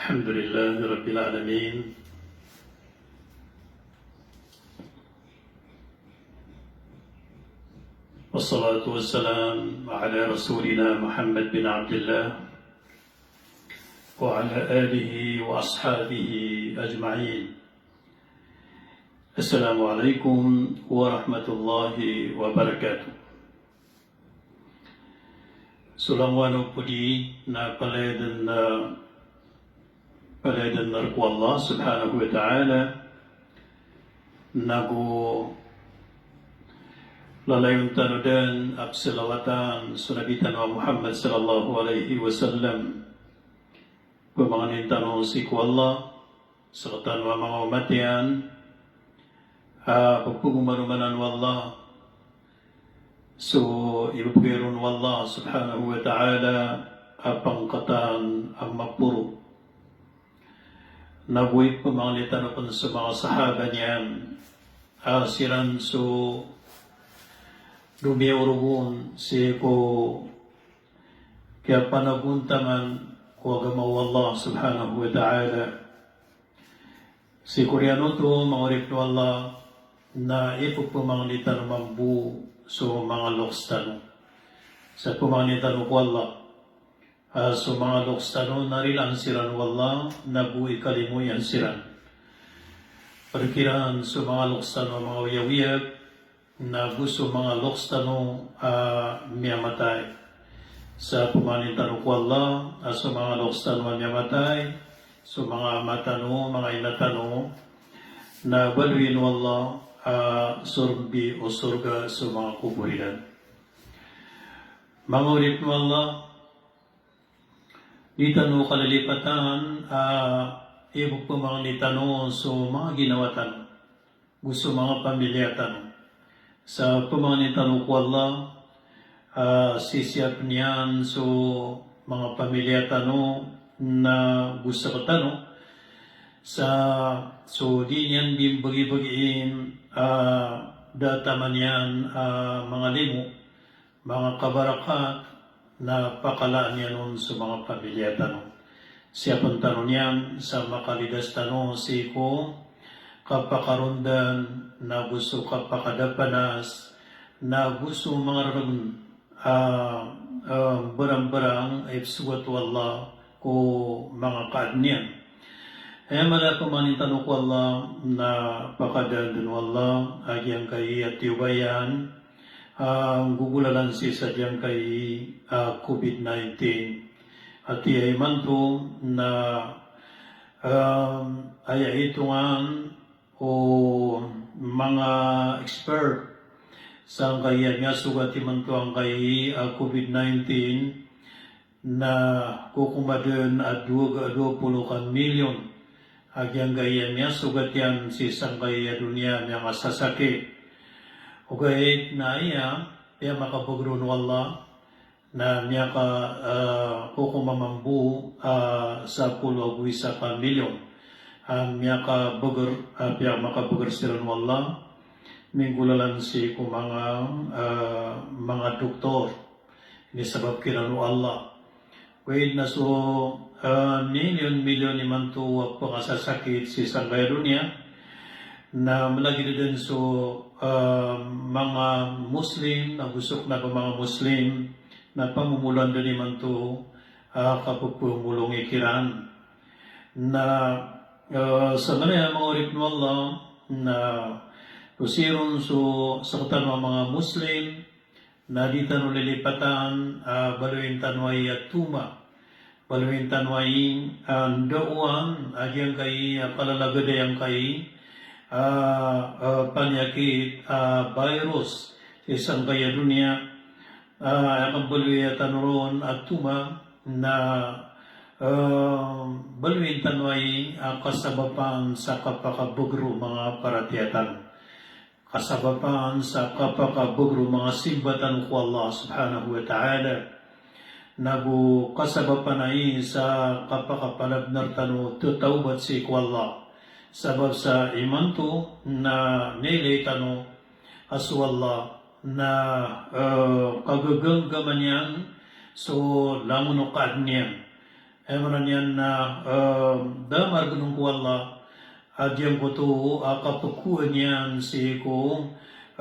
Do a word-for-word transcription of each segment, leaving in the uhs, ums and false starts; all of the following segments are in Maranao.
الحمد لله رب العالمين. والصلاة والسلام على رسولنا محمد بن عبد الله وعلى آله وأصحابه أجمعين. السلام عليكم ورحمة الله وبركاته. So langowan o podi na palaya dn, ah, palaya dn rk o Allah subhanahu wa ta'ala, nago lalayon tano dn a pzalawatan so Nabi tano a Muhammad sallallahu alaihi wasallam. Pmangnin tano sii ko Allah, sktano a manga omat iyan a pphagomanomanan o Allah, so ibgay ron o Allah subhanahu wa ta'ala a pangkatan a maporo. Nago ipmangni tano pn so manga sahaba niyan a siran so domiyaorog on sii ko kiyapanagontaman ko agama o Allah subhanahu wa ta'ala. Sii ko oriyan oto, manga oripn o Allah, na ipphagomangni tano mambo so manga loks tano. Sa pmangnin tano ko Allah a so manga loks tano na rilaan siran o Allah, nago ikalimo iyan siran. Pd kiran so manga loks tano a manga oyawiyag, nago so manga loks tano a miyamatay. Sa pmangnin tano ko Allah a so manga loks tano a miyamatay, so manga ama tano, manga ina tano, na baloyin o Allah a sorbi o sorga so manga kobor iran. Manga oripn o Allah, di tano kalilipatan a ipphagomangni tano so manga ginawa tano go so manga pamilya tano. Sa pmangnin tano ko Allah a sisiyapn iyan so manga pamilya tano na go sktano. Sa so di niyan bimbagibagin a da taman iyan a manga limo, manga kabarakat, na pakalaan iyan on so manga pamilya tano. Siyapn tano niyan sa makalidas tano sii ko kapakarondan, nago so kapakadapanas, nago so manga raragn a, a, barang-barang a ipsogat o Allah ko manga kaadn iyan. Aya mala a pmangnin tano ko Allah na pakadaan dn o Allah a giyangkai a tiyoba iyan a nggogolalan sii sa giyangkai a covid nineteen. A tig imanto na, um, aya itongan o manga expert sangkai a miyasogat imanto angkai a covid nineteen na kokomaden a dowa, dowa polo ka milyon a giyangkai a miyasogat iyan sii sangkai a doniya a miyangasasakit. Ogaid na aya piyamakabagr on o Allah na miyaka, ah, kokoma mambo, ah, sapolo ago isa ka milyon a miyakabagr, ah, piyamakabagr siran o Allah, minggolalan sii ko manga, ah, manga doktor. Inisabap kiran o Allah. Ogaid na so, ah, milyon-milyon imanto a pangasasakit sii sangkai a doniya na malagid dn so, ah, manga Muslim, ago so kna ba manga Muslim, na pamomoloan dn imanto a kapphomolongi kiran. Na, ah, samanaya manga oripn o Allah, na dosiron so sktano a manga Muslim, na di tano lilipatan a baloyin tano ai a toma, baloyin tano ai a ndaowan a giyangkai a kalalagad a giyangkai a, a paniyakit a virus sii sangkai a doniya. A, aya kabaloya tano ron a toma na, a, baloyin tano ai a kasabapan sa kapakabagr o manga paratiyaya tano. Kasabapan sa kapakabagr o manga simba tano ko Allah subhanahu wa ta'ala. Nago kasabapan ai sa kapakapanabnar tano tatawbat sii ko Allah. Sabap sa imanto na nailay tano a so Allah na, eh, kagaganggaman iyan so langon o kaadn iyan. Aya maana niyan na, eh, da margn on ko Allah a giyangkoto a kapkowaan iyan sii ko,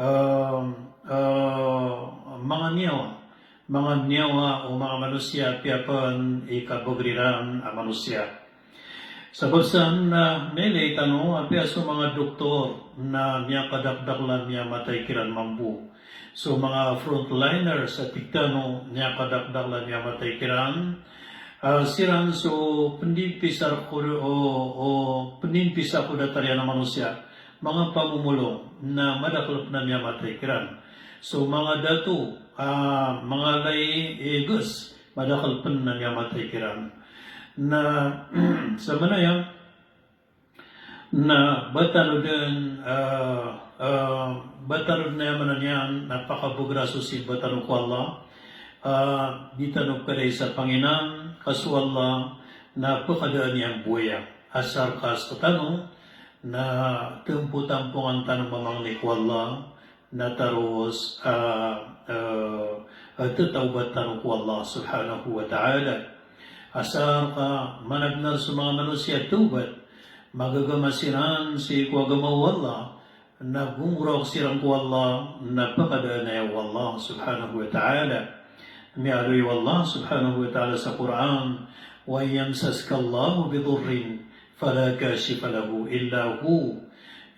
eh, eh, manga niyawa, manga niyawa o manga manosiya apiya pn i kabagr iran a manosiya. Sabap san na mailay tano apiya so manga doktor na miyakadakdakl a miyamatay kiran mambo. So manga frontliners a tig tano, miyakadakdakl a miyamatay kiran, ah, siran so pndimpisan ko, o, o pndimpisan ko datar iyan a manosiya, manga pamomolong na madakl pn a miyamatay kiran. So manga dato, ah, manga lay, eh, gs, madakl pn a miyamatay kiran. Na, samanaya, na ba tano dn, ah, ah, ba tano dn, aya maana niyan na pakabagr a so simba tano ko Allah, ah, di tano pkadai sa panginan, ka so Allah na pkadaan iyan bo aya. Asar ka sktano na tmpotampongan tano mamangni ko Allah, na taros, ah, ah, ah, tatawbat tano ko Allah subhanahu wa ta'ala. Asar ka mana bnar so manga manosiya tawbat, magagama siran sii ko agama o Allah, na gonggorok siran ko Allah, na pakadaan aya o Allah subhanahu wa ta'ala. Miyaaloy o Allah subhanahu wa ta'ala sa Qur'an, "Wa in yamsaska Allahu bidurrin fala kashifa lahu illa hu."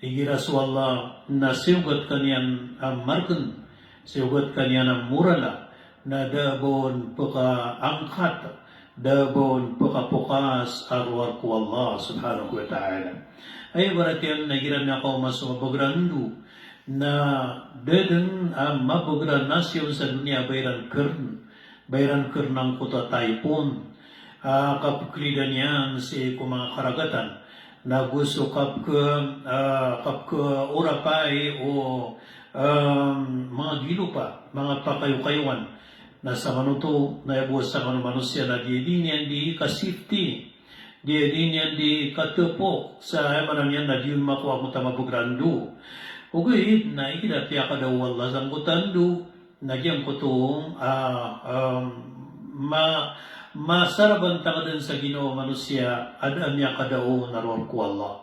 Igira so Allah na siyogat ka niyan a margn, siyogat ka niyan a morala, na da a ba on pkaangkat, da a ba on pkapokas a rowar ko Allah subhanahu wa ta'ala. Aya ibarat iyan na igira miyakaoma so mabagr a ndo, na da dn a mabagr a nasiyon sa doniya a ba iran krn, ba iran krn angkoto a typhoon, ah, kapklidan iyan sii ko manga karagatan, na go so kapk-, ah, kapkorapay o, ah, manga gilopa, manga pakayokayowan. Na samanoto, na aya bo sangkano manosiya na di, di niyan di ka-safety, di, di niyan di katpok sa, aya maana niyan na di on makowa angkoto a mabagr a ndo. Ogaid na igira piyakada o Allah sangkoto a ndo, na giyangkoto, ah, ah, ma-, masarabantang dn sa ginawa o manosiya a da a miyakada on a rowar ko Allah.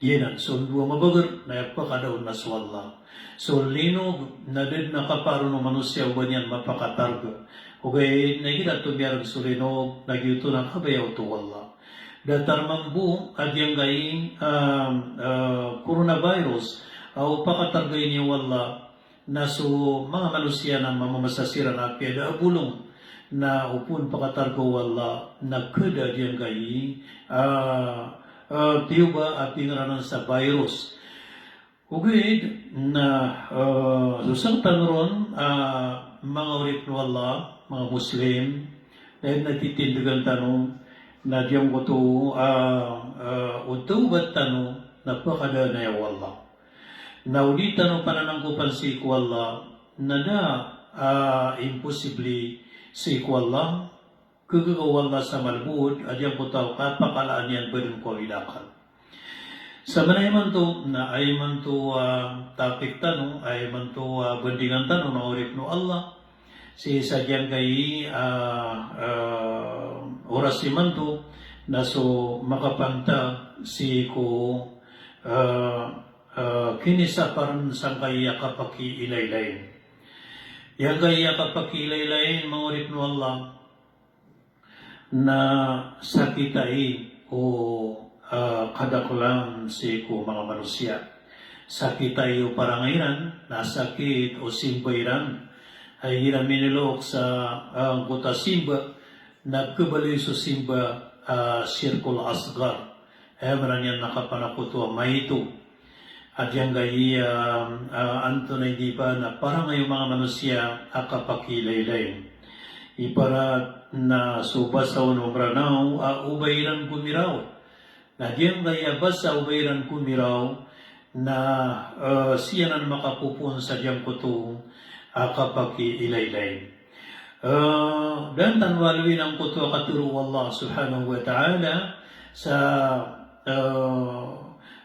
Giyanan, so ndo a mabagr na aya pakada on na so Allah. So linog na da dn a kaparon o manosiya o ba niyan mapakatarg. Ogaid na igira oto miyarg so linog na giyoto na kabaya oto o Allah. Datar mambo a giyangkai, ah, ah, coronavirus a o pakatargai niyan o Allah, na so manga manosiya na mamamasa siran apiya da a bolong, na o pn pakatarga o Allah na khada a giyangkai, ah, ah, tiyoba a pingaranan sa virus. Ogaid na, ah, so sktano ron, ah, manga oripn o Allah, manga Muslim, na aya dn a titindgan tano na giyangkoto, ah, ah, o tawbat tano na pakadaan aya o Allah. Na o di tano pananangkopan sii ko Allah, na da a, ah, imposible sii ko Allah, khagaga o Allah sa malbod a giyangkoto a kapakalaan iyan badn ko awid a akal. Samanaya imanto, na aya imanto, ah, topic tano, aya imanto, ah, bandingan tano, manga oripn o Allah, sii sa giyangkai, ah, ah, oras imanto, na so makapantag sii ko, ah, ah, kinisaparn sangkai a kapakiilaylayin. Giyangkai a kapakiilaylayin, manga oripn o Allah, na sakit ai o, ah, kadaklan sii ko manga manosiya. Sakit ai o parangay iran, na sakit o simba iran. Ay igira minilok sa, ah, angkoto a simba, na khabaloy so simba, ah, shirkul asghar. Aya maana niyan na kapanakoto a maito. A giyangkai a, ah, antonaa i di ba na parangay o manga manosiya a kapakiilaylayin. Ibarat na so basa o Mranaw a o ba iran gomiraw. Na giyangkai a basa o ba iran gomiraw na, ah, sii anan makapopoon sa giyangkoto a kapakiilaylayin. Eh, da tano aloyin angkoto a katharo o Allah subhanahu wa ta'ala sa, eh,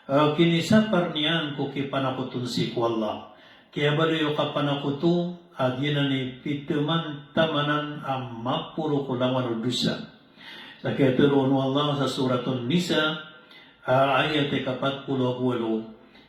eh, kinisapar niyan ko kipanakoton sii ko Allah. Kiyabaloy o kapanakoto a giyanan i pitaman-tamanan a maporo ko langowan o dosa. Sa kiyatharoon o Allah sa Suratun Nisa, a, ayat ika pat polo ago walo,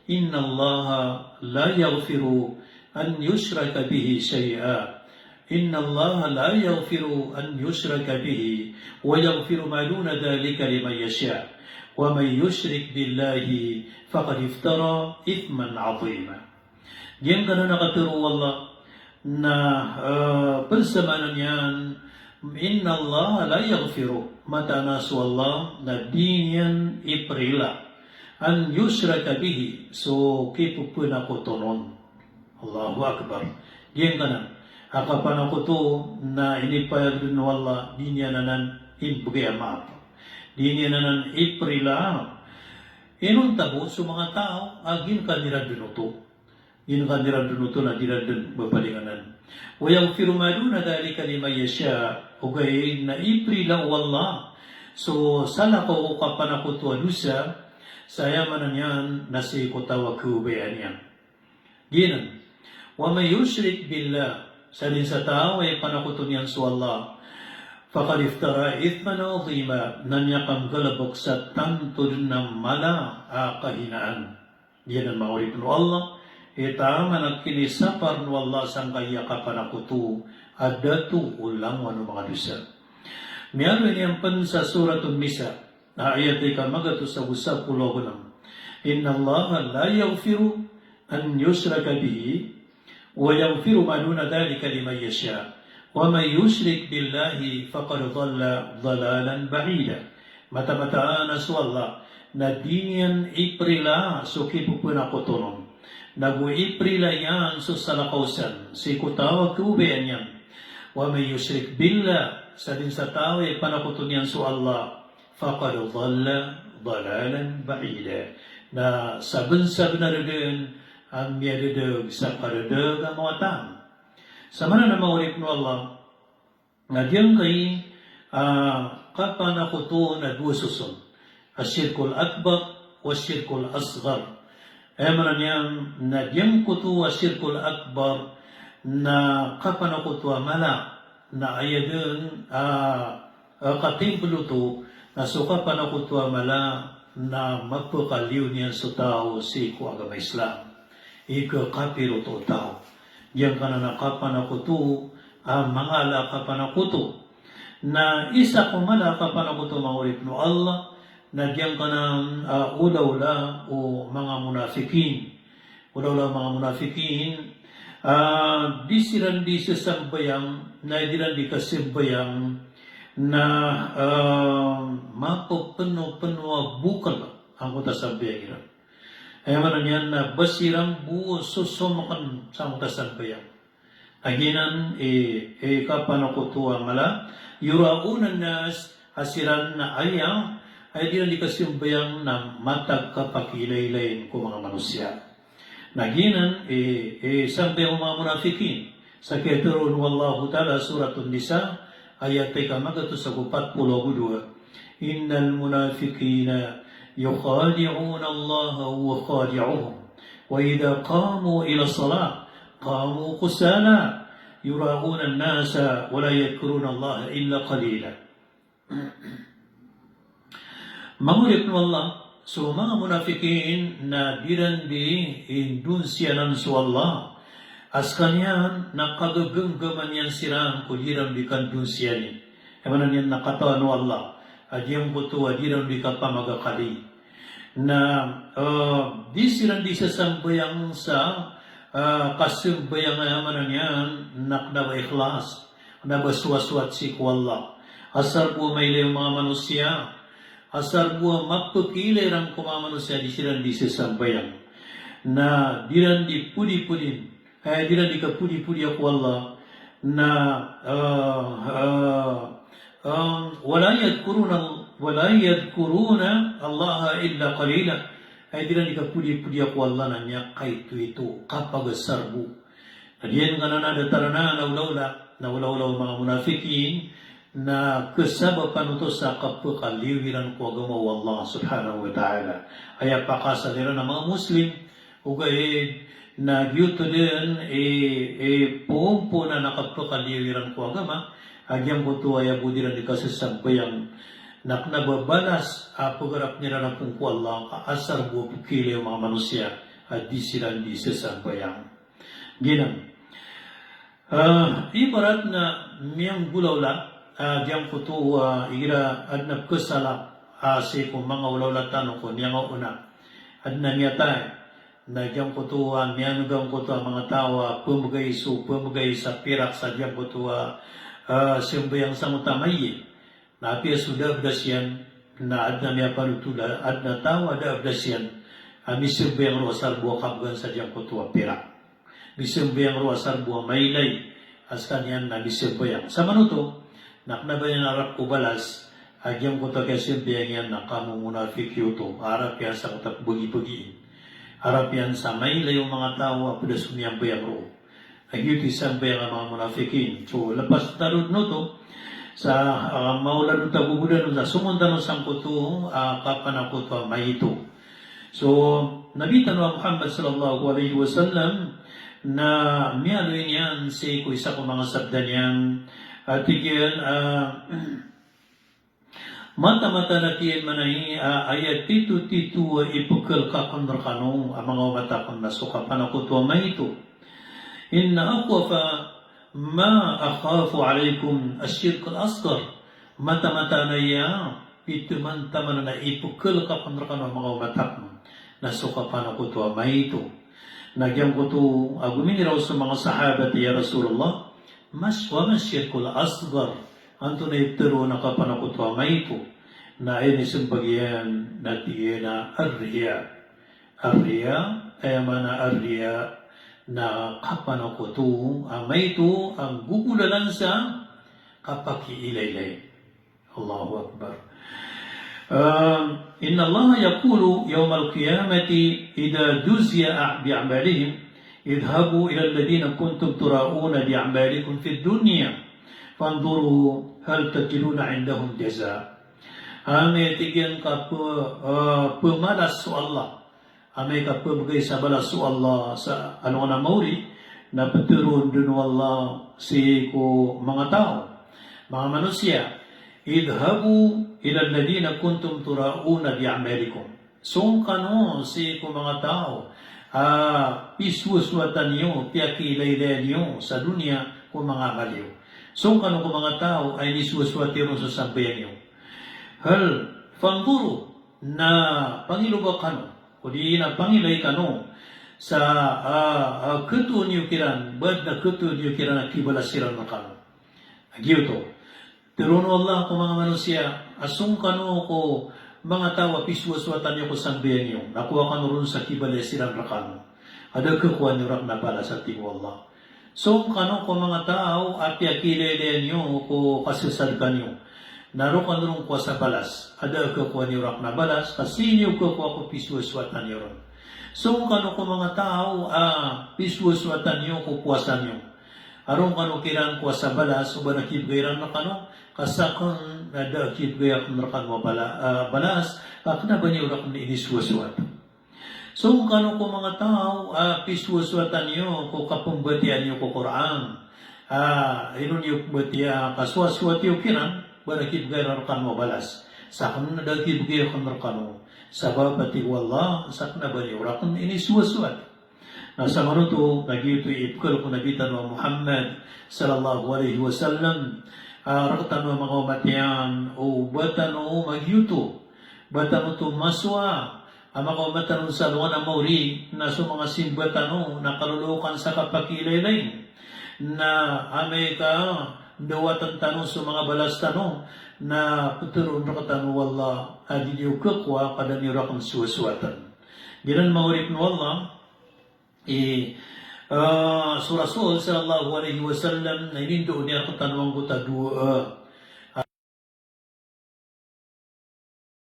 "Innallaha la yaghfiru an yushraka bihi shay'a. Innallaha la yaghfiru an yushraka bihi wa yaghfiru ma duna dhalika liman yasha'. Wa man yushrik billahi faqad iftara ithman 'azima." Giyangkanan a katharo o Allah na, eh, pd sa maana niyan, "Innallaha la yaghfiru," mataan a so Allah na di niyan iprila, "an yushraka bihi," so kipphanakoton on. Allahu Akbar. Giyangkanan a kapanakoto na inipayag dn o Allah, di niyan anan inibgay a maap. Di niyan anan iprila. Inonta bo so manga taw a giyangkanan iran dn oto. Giyangkanan iran dn oto na di iran dn babalingan anan. "Wa yaghfiru ma duna dhalika liman yasha'." Ogaid na iprila o Allah so salakaw ko kapanakoto a dosa, sa aya maana niyan na sii ko taw a khabayaan iyan. Giyanan. "Wa man yushrik billah," sa dn sa taw a ipanakoto niyan so Allah, "faqad iftara ithman 'azima," na miyakanggalbk sa tanto dn a mala a kahinaan. Giyanan manga oripn o Allah, i taman a kinisapar o Allah sangkaya kapanakoto a dato o langowan o manga dosa. Miyaaloy niyan pn sa Suratun Nisa, na ayat ika magatos ago sapolo ago nm, "Innallaha la yaghfiru an yushraka bihi, wa yaghfiru ma duna dhalika liman yasha', wa man yushrik billahi faqad dhalla dhalalan ba'ida." Mataan-mataan a so Allah na di niyan iprila so kipphanakoton on, nago iprila iyan so salakaw san sii ko taw a khabayaan iyan. "Wa man yushrik billah," sa dn sa taw a ipanakoto niyan so Allah, "faqad dhalla dhalalan ba'ida," na sabnsabnar dn a miyadadg sa kadadg a mawatan. Sa maana na manga oripn o Allah, na giyangkai a kapanakoto na dowa soson, ash-shirkul akbar wa ash-shirkul asghar. Aya maana niyan na giyangkoto a shirkul akbar na kapanakoto a mala, na aya dn a, a katimbl oto na so kapanakoto a mala na mapkaliyo niyan so taw sii ko agama Islam. Ikakapir oto o taw. Giyangkanan a kapanakoto a mala a kapanakoto. Na isa ko mala a kapanakoto manga oripn o Allah, na giyangkanan a olaola o manga munafikin. Olaola o manga munafikin, a, di siran di sasambayang, na di iran di kasambayang, na, a, mappphnopno a bokl angkoto a sambayang iran. Aya maana niyan na ba siran bo sosomkn sangkoto a sambayang. Giyanan i, i kapanakoto a mala, yura'unan nas, a siran na aya, aya di iran di kasambayang na matag kapakiilaylayin ko manga manosiya. Na giyanan i, i sambayang o manga munafikin. Sa kiyatharoon o Allahu Ta'ala, Suratun Nisa, ayat ika magatos ago pat polo ago dowa. "Innal munafiqina yukhadi'una Allaha wa huwa khadi'uhum. Wa idha qamu ila salah, qamu kusala. Yura'una an-nasa wa la yadhkuruna Allaha illa qalila." Manga oripn o Allah, so manga munafikin na di iran di indonsiyanan so Allah. A skaniyan na kagaganggaman iyan siran ko di iran di kandonsiyani. Aya maana niyan na katawan o Allah a giyangkoto a di iran di kapamagakali. Na, eh, di siran di sasambayang sa, eh, kasambayang a aya maana niyan na kna ba ikhlas, kna ba sowasowat sii ko Allah. Asar bo a mailay o manga manosiya, asar bo a mapkiilay iran ko manga manosiya, di siran di sasambayang. Na di iran di podi-podin, eh, di iran di kapodi-podiya ko Allah. Na, eh, eh, eh, wa la yadhkuruna, wa la yadhkuruna Allaha illa qalila. Eh, di iran di kapodi-podiya ko Allah na miyakaitoito, kapagasar bo. Na giyangkanan a datar anan a olaola, na olaola o manga munafikin, na khasabapan oto sa kapkaliyo iran ko agama o Allah Subhanahu wa Ta'ala. Aya pakaasal iran a manga Muslim, ogaid na giyoto dn i, i pompoon a kapkaliyo iran ko agama, a giyangkoto a aya bo di iran di kasasambayang, Na kna ba balas a pgarapn iran a phoon ko Allah ka asar bo a pkhailay o manga manosiya a di siran di sasambayang. Giyanan. Ah, ibarat na miyanggolawla, ah, giyangkoto, ah, igira adn a pkhasalak, ah, sii ko manga olawla tano ko niyangaoona. Adn a miyatay, na giyangkoto a miyan'g angkoto a manga taw a pmbgay so, pmbgay sa pirak sa giyangkoto a, ah, sambayang sangkoto a mayyit. Na apiya so da a bdas iyan, na adn a miyapanothol a, adn a taw a da a bdas iyan a misambayang roo asar bo a kabgan sa giyangkoto a pirak. Misambayang roo asar bo a mailay a skaniyan na misambayang. Samanoto, na kna ba niyan arap ko balas a giyangkoto a kiyasambayang iyan na kamomonafiki oto, arap iyan sangkoto a pbagibagi. Arap iyan sa mailay o manga taw a pd a somiyambayang roo. Lagid oto i sambayang a manga monafikin. So, lpas tano dn oto sa, ah, maolad o tagogodan o, na somon tano sangkoto, ah, kapanakoto a mayto. So, Nabi tano a Muhammad sallallahu alaihi wasallam na miyaaloy niyan sii ko isa ko manga sabda niyan, ah, tig iyan, ah, Mataan, mataan a tig iyan, mana i, ah, aya titotito a ipkhalk akn rkano a manga omat akn na so kapanakoto a mayto. Inna akhwafa ma akhafu alaikum ash-shirkul asghar. Mataan, mataan a aya pitaman-taman a ipkhalk akn rkano a manga omat akn na so kapanakoto a mayto. Na giyangkoto a gominiraw so manga sahabat, ya Rasulullah, mas, wa mash shirkul asghar. Antonaa i ptharoon a kapanakoto a mayto? Na aya inismbag iyan na tig iyan a ar-riya. Ar-riya, aya maana ar-riya na kapanakoto a mayto a gogolalan sa kapakiilaylay. Allahu Akbar. Um, inna Allaha yaqulu yawmal qiyamati idha juziya a-, bi a'malihim, idhabu ila alladhina kuntum tura'una bi a'malikum fid dunya, fanzuru hal tajiduna indahum jaza. Amay tig iyan ka p-, ah, pmalas o Allah. Amay ka pmbgay sa balas o Allah sa alongan a maori, na ptharoon dn o Allah sii ko manga taw, manga manosiya, idhabu ila alladhina kuntum tura'una bi a'malikum. Song kano sii ko manga taw a piswaswatan iyo, piyakiilaylayan iyo sa doniya ko manga amal iyo. Song kano ko manga taw a iniswaswat iyo ron so sambayang iyo. Hal, fanzuru, na pangiloba kano, odi na pangilay kano sa, ah, ah, khatoon iyo kiran, ba adn a khatoon iyo kiran a kibalas iran rkano. Giyoto. Tharoon o Allah ko manga manosiya a song kano ko manga taw a piswaswatan iyo ko sambayang iyo, na kowa kano ron sa kibalas iran rkano. A da a khakowa niyo rakn a balas, a tig o Allah. Song kano ko manga taw a piyakiilaylayan iyo ko kasasadka niyo, na roo kano ron kowa sa balas, a da a khakowa niyo rakn a balas, ka sii niyo khakowa ko piswaswatan iyo ron. Song kano ko manga taw a piswaswatan iyo ko powasa niyo, a roo kano kiran kowa sa balas o ba adn a kibgay iran rkano, ka sakn na da a kibgay akn rkano a bala-, ah, balas, ka kna ba niyo rakn iniswaswat. Song kano ko manga taw a piswaswatan iyo ko kapmbatiyaan iyo ko Qur'an. Ah, ino niyo pmbatiya, ka swaswat iyo kiran, ba adn a kibgay iran rkano a balas, sakn na da a kibgay akn rkano. Sabap, a tig o Allah, sakn na ba niyo rakn iniswaswat. Na samanoto, na giyoto i ipkhalk o Nabi tano a Muhammad sallallahu alaihi wasallam, ah, rktano a manga omat iyan, o ba tano magiyoto, ba tano oto masowa, a manga omat tano sa alongan a maori, na so manga simba tano na kalolokan sa kapakiilaylay. Na amay ka ndawatan tano so manga balas tano, na ptharoon rktano o Allah a di niyo khakowa, ka da niyo rakn swaswatan. Giyanan manga oripn o Allah, i, ah, so Rasul sallallahu alaihi wasallam na inindao niyan rktano angkoto a dowa, ah,